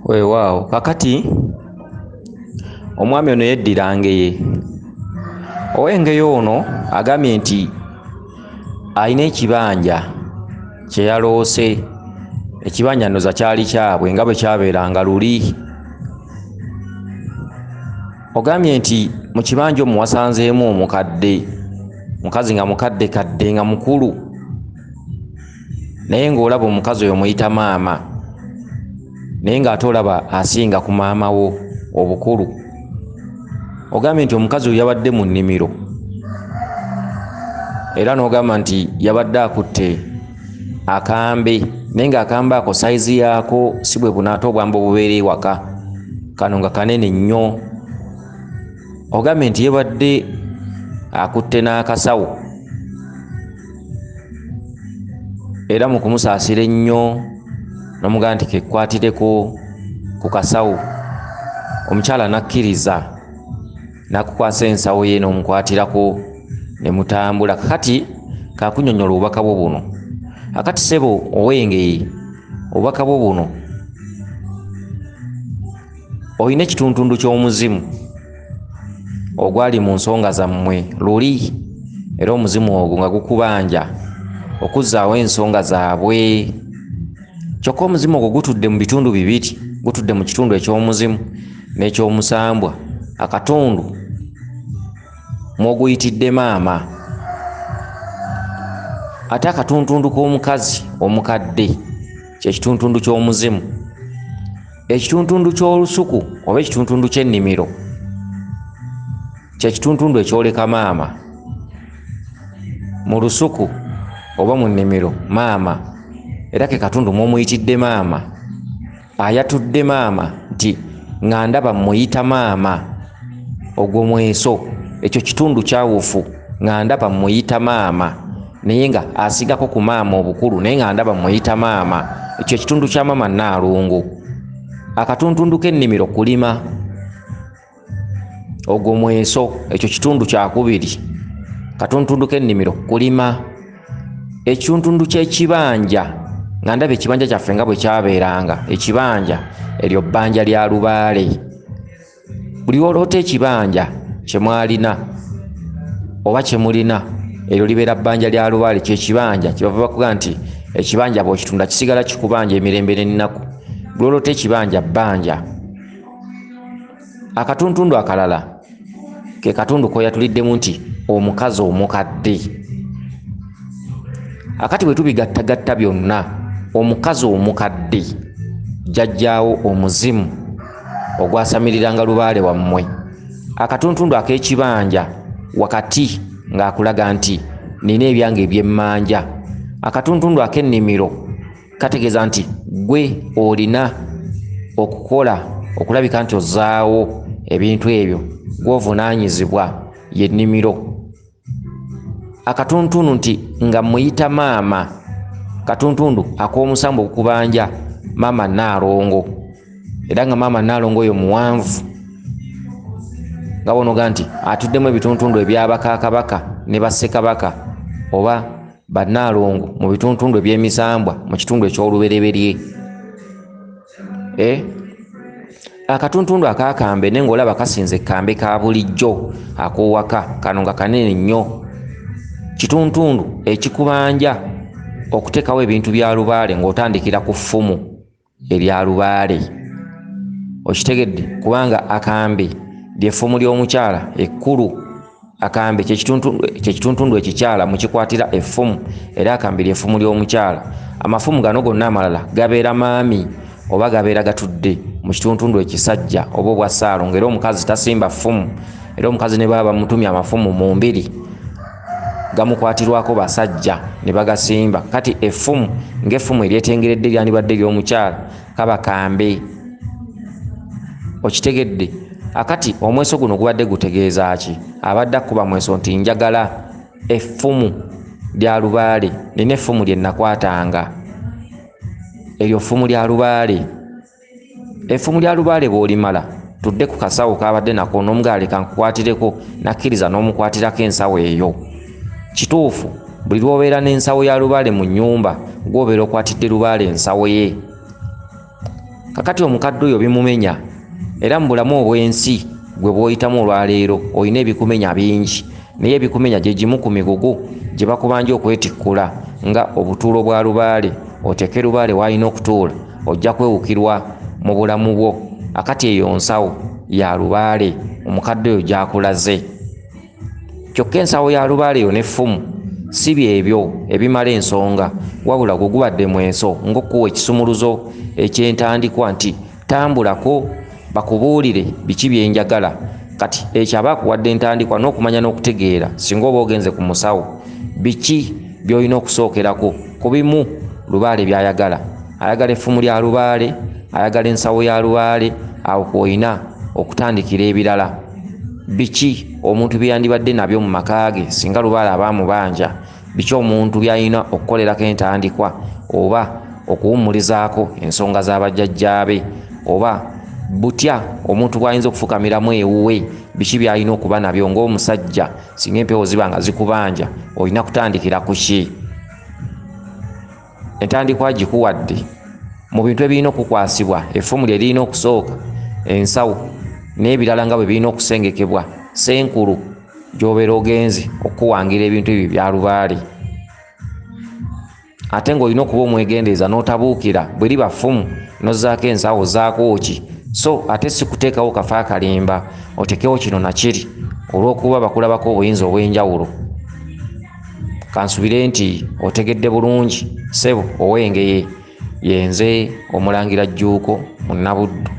Weewaawo, kakati omwami ono yeddira Ngeye. Ow'Engeye ono agambye nti alina ekibanja kye yaloose. Ekibanja nnoza kyali kyabwe nga bwe kyabeeranga luli. Ogambye nti mu kibanja omwo wasanzeemu omukadde, mukazi nga mukadde kadde nga mukulu, naye ng'olaba omukazi oyo muyita maama, naye ng'ate olaba asinga ku maama wo obukulu. Ogambye nti omukazi oyo yabadde mu nnimiro, era n'ogamba nti yabadde akutte akambe, naye ng'akambe ako sayizi yaako si bwe buno ate obwambe obubeera ewaka, kano nga kanene nnyo. Ogambye nti yabadde akutte n'akasawo, era mu kumusaasira ennyo n'omugamba nti kekkwatireko ku kasawo. Omukyala n'akkiriza n'akukwasa ensawo ye n'omukwatirako ne mutambula. Kakati kakunnyonnyola obubaka bwo buno. Akati ssebo ow'Engeye, obubaka bwo buno, olina ekituntundu ky'omuzimu ogwali mu nsonga zammwe luli, era omuzimu ogwo nga gukubanja okuzzaawo ensonga zaabwe. Kyokka omuzimu ogwo gutudde mu bitundu bibiri, gutudde mu kitundu eky'omuzimu n'ekyomusambwa. Akatundu mw'oguyitidde maama, ate akatuntundu k'omukazi omukadde kye kituntundu ky'omuzimu. Ekituntundu ky'olusuku oba ekituntundu ky'ennimiro kye kituntundu ekyoleka maama. Mu lusuku oba mu nnimiro maama, era ke katundu mw'omuyitidde maama. Ayatudde maama nti nga ndaba muyita maama, ogwo mweso, ekyo kitundu kyawufu, nga ndaba muyita maama, naye nga asigako ku maama obukulu, naye nga ndaba muyita maama, ekyo ekitundu kya maama Nnaalongo. Akatuntundu k'ennimiro kulima, ogwo mweso, ekyo kitundu kyakubiri. Katuntundu k'ennimiro kulima. Ekituntundu ky'ekibanja, nga ndaba ekibanja kyaffe nga bwe kyabeeranga, ekibanja eryo bbanja lya lubaale. Buli lw'oloota ekibanja kye mwalina oba kye mulina, eryo libeera bbanja lya lubaale, ky'ekibanja kye bava bakuga nti ekibanja bw'okitunda kisigala kikubanja emirembe n'ennaku. Buli lw'oloota ekibanja bbanja. Akatuntundu akalala ke katundu k'oyatuliddemu nti omukazi omukadde. Akati bwe tubigattagatta byonna, omukazi omukadde jjajjaawo omuzimu ogwasamiriranga lubaale wammwe. Akatuntundu ak'ekibanja wakati ng'akulaga nti nina ebyange eby'emmanja. Akatuntundu ak'ennimiro kategeeza nti ggwe olina okukola okulabika nti ozzaawo ebintu ebyo, gw'ovunaanyizibwa y'ennimiro. Akatuntundu nti nga muyita maama, katuntundu ak'omusambu okubanja maama Nnaalongo, era nga maama Nnaalongo oyo muwanvu, nga bw'onoga nti atuddemu ebituntundu eby'abakakabaka ne bassekabaka oba bannaalongo mu bituntundu eby'emisambwa mu kitundu eky'olubereberye. Akatuntundu ak'akambe naye ng'olaba kasinze ekkambe ka bulijjo ak'owaka, kano nga kanene nnyo. Kituntundu ekikubanja okuteekawo ebintu bya lubaale ng'otandikira ku ffumu erya lubaale. Okitegedde? Kubanga akambe ly'effumu ly'omukyala ekkulu. Akambe kye kituntundu ekikyala mukikwatira effumu, era akambe ly'effumu ly'omukyala. Amafumu gano gonna amalala gabeera maami oba gabeera gatudde mu kituntundu ekisajja oba obwa ssaalongo, era omukazi tasimba ffumu, era omukazi ne baba bamutumye amafumu mu mbiri gamukwatirwako basajja ne bagasimba. Kati effumu ng'effumu eryetengeredde lyandibadde ery'omukyala kaba kambe. Okitegedde? Akati omweso guno gubadde gutegeeza ki? Abadde akuba mweso nti njagala effumu lya lubaale, nina effumu lye nakwatanga, eryo ffumu lya lubaale. Effumu lya lubaale bw'olimala tudde ku kasawo k'abadde nako n'omugala leka nkukwatireko, n'akkiriza n'omukwatirako ensawo eyo. Kituufu, buli lw'obeera n'ensawo ya lubaale mu nnyumba, gw'obeera okwatidde lubaale ensawo ye. Kakati omukadde oyo bimumenya, era mu bulamu obw'ensi gwe bw'oyitamu olwaleero olina ebikumenya bingi, naye ebikumenya gye gimu ku migugu gye bakubanja okwetikkula nga obutuulo bwa lubaale. Oteeke lubaale w'alina okutuula, ojja kwewukirwa mu bulamu bwo. Akati eyo nsawo ya lubaale omukadde oyo gy'akulaze. Kyokka ensawo ya lubaale eyo n'effumu si byebyo ebimala ensonga, wabula gwe gubadde mweso ng'okuwa ekisumuluzo eky'entandikwa nti tambulako bakubuulire biki bye njagala. Kati ekyo aba akuwadde entandikwa n'okumanya n'okutegeera singa oba ogenze ku musawo biki by'olina okusookerako. Ku bimu lubaale by'ayagala, ayagala effumu lya lubaale, ayagala ensawo ya lubaale, awo kw'olina okutandikira ebirala. Biki omuntu bye yandibadde nabyo mu maka ge singa lubaale aba amubanja? Biki omuntu by'alina okukolerako entandikwa oba okuwummulizaako ensonga z'abajjajjaabe? Oba butya omuntu bw'ayinza okufukamiramu ewuwe? Biki by'alina okuba nabyo ng'omusajja singa empewo ziba nga zikubanja? Olina kutandikira ku ki? Entandikwa gikuwadde mu bintu ebirina okukwasibwa, effumu lye lirina okusooka, ensawo n'ebirala nga bwe birina okusengekebwa, senkulu gy'obeera ogenze okuwangira ebintu ebyo bya lubaale. Ate ng'olina okuba omwegendereza n'otabuukira bwe liba ffumu n'ozzaako ensawo zaako ki, so ate si kuteekawo kafa akalimba otekewo kino na kiri olw'okuba bakulabako obuyinza obw'enjawulo. Kansubire nti otegedde bulungi ssebo ow'Engeye. Yenze Omulangira Jjuuko Munnabuddu.